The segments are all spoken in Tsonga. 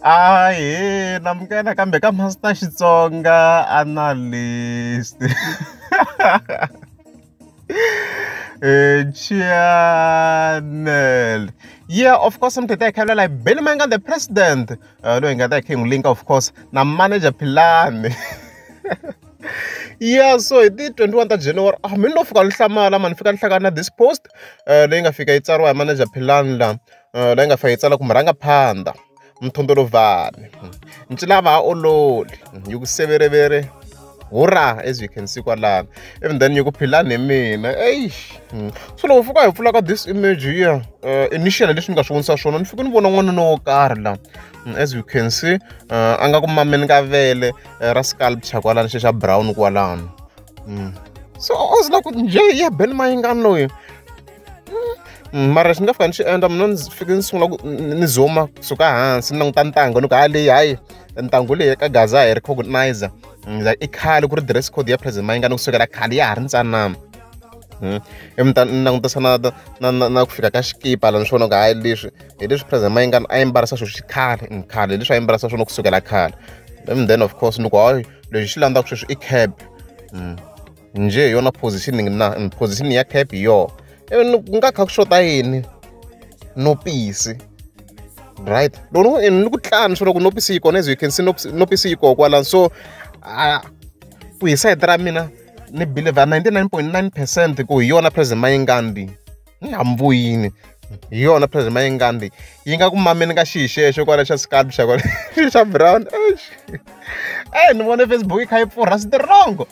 Ahee namukela kambe ka Master Xitsonga Analyst channel. Yeah, of course mi tete hi kha hi Benny Mayengani the president loyi hi nga ta hi kha hi n'wi linka of course na manager Philani. Yeah, so hi ti 21 ta January mi no fika ni hlamala mani fika ni hlangana na this post leyi nga fika yi tsariwa hi manager Philani la leyi nga fika yi tsala ku murhangaphandha mthondolovhani ncilava ha ololi yi ku severevere hurra as you can see kwalano even then yi ku Philani hi mina eish. So loko fika hi pfula ka this image here initially leswi ni nga swi vonisa swona ni fike ni vona n'wanuna wo karhi la as you can see a nga ku mameni ka vele ra sculpture kwalano xe xa brown kwalano. So I was like njhe ya Benny Mayengani loyi mara lexi ni nga fika ni xi endla mina ni fike ni sungula ku ni zoom-a kusuka hansi ni languta ntangu ni ku ha leyi hayi ntangu leyi ka Gaza hi recognize i khale ku ri dress code ya President Mayengani kusukela khale ya ha ri ntsanana. Ivi ni langutisa na ku fika ka xikipa la ni swi vona ku hayi leswi hi leswi President Mayengani a ambarisa swona xikhale khale leswi a ambarisa swona kusukela khale. And then of course ni ku hayi lexi xi landzaka sweswi i cap njhe hi yona positioning na positioning ya cap hi yona ivi ku nga kha ku xota yini nopisi right loko ni ku tlani swi loko nopisi yi kona as you can see nopisi yi kona kwalano so ku hi sayiti ra mina ni believe 99.9% ku hi yona President Mayengani ni hambuyini hi yona President Mayengani yi nga ku mameni ka xihi xexo kwala xa sculpture kwala xa brown ni vone Facebook yi kha yi pfurha strong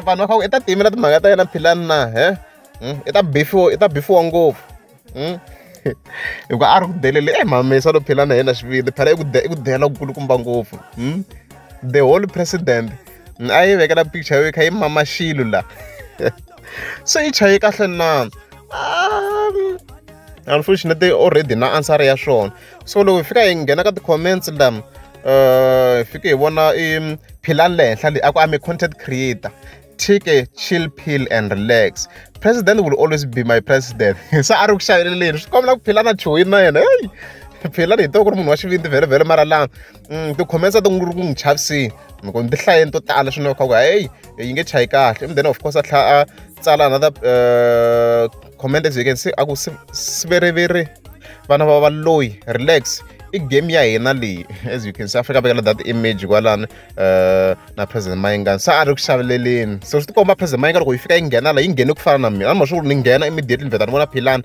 vanhu va kha ku i ta tiyimela timhaka ta yena Philani na he i ta bifiwa ngopfu hikuva a ri ku delele mamisa lo Philani hi yena xivindzi phela i ku dela kukulukumba ngopfu the whole president a yi vekela picture yi kha yi mama xilo la se yi chaye kahle na unfortunately already na answer ya swona so loko hi fika hi nghena ka ti-comments la hi fike hi vona i Philani le henhla leyi a ku I'm a content creator take a chill pill and relax. President will always be my president. Se a ri ku xaveleleni swi kombela ku Philani a chuhile na yena hey Philani hi tiva ku ri munhu wa xivindzi vhele mara la ti-comments a ti ri ku n'wi chaviseni loko ni ti hlayeni to tala swinene kha ku hey yi nge chayi kahle and then of course a tlhela a tsala another comment as you can see a ku siveriveri vana va valoyi relax i game ya hina leyi as you can see a fika vekela that image kwalano na President Mayengani se a ri ku xaveleleni so swi tikomba President Mayengani loko yi fika yi nghena la yi nghene ku fana na mina a ni ma swi ku ni nghena immediately ni vheta ni vona Philani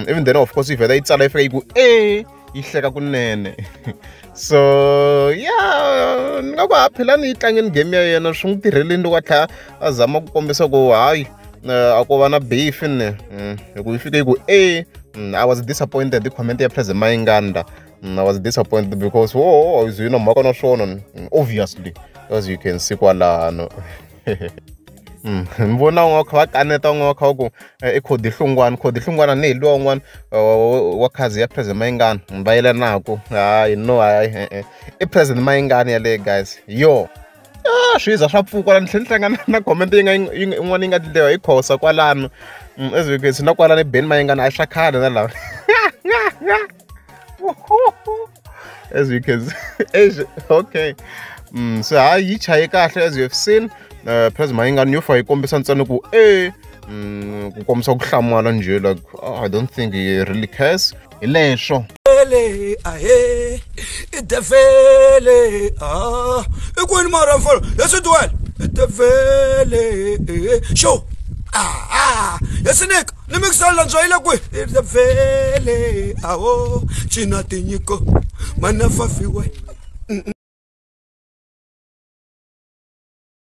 even then of course yi vheta yi tsala yi fika yi ku e yi hleka kunene so yeah ni nga ku ha Philani yi tlangeni game ya yena swi n'wi tirheleni loko a tlhela a zama ku kombisa ku hayi a ko va na beef ne hi ku yi fike yi ku e I was disappointed hi comment ya President Mayengani la I was disappointed because oh you know mhaka na swona obviously as you can see kwalano ni vona un'wana kha va kaneta un'wana kha ku i Khodi Hlungwani Khodi Hlungwani ni hi luwa un'wana wa khazi ya President Mayengani va yelanaku hayi no hayi i President Mayengani yaleyo guys yo swi za swa pfuka ni tlhela ni hlangana na comment yi nga yin'wana yi nga dliwa hi Khosa kwalano as you can see na kwalano Benny Mayengani a swa khale na lawa as you can see okay so hayi yi chaye kahle as you have seen President Mayengani yo fa yi kombisa ntsena ku ku kombisa ku hlamala njhe like I don't think he really cares hi leswo ahe i devele ah i kwini mara mfana yesiduwele i devele show ah yesinika ni mixela ndzwayile kwi i devele awo cina tinyiko mana fafiwe.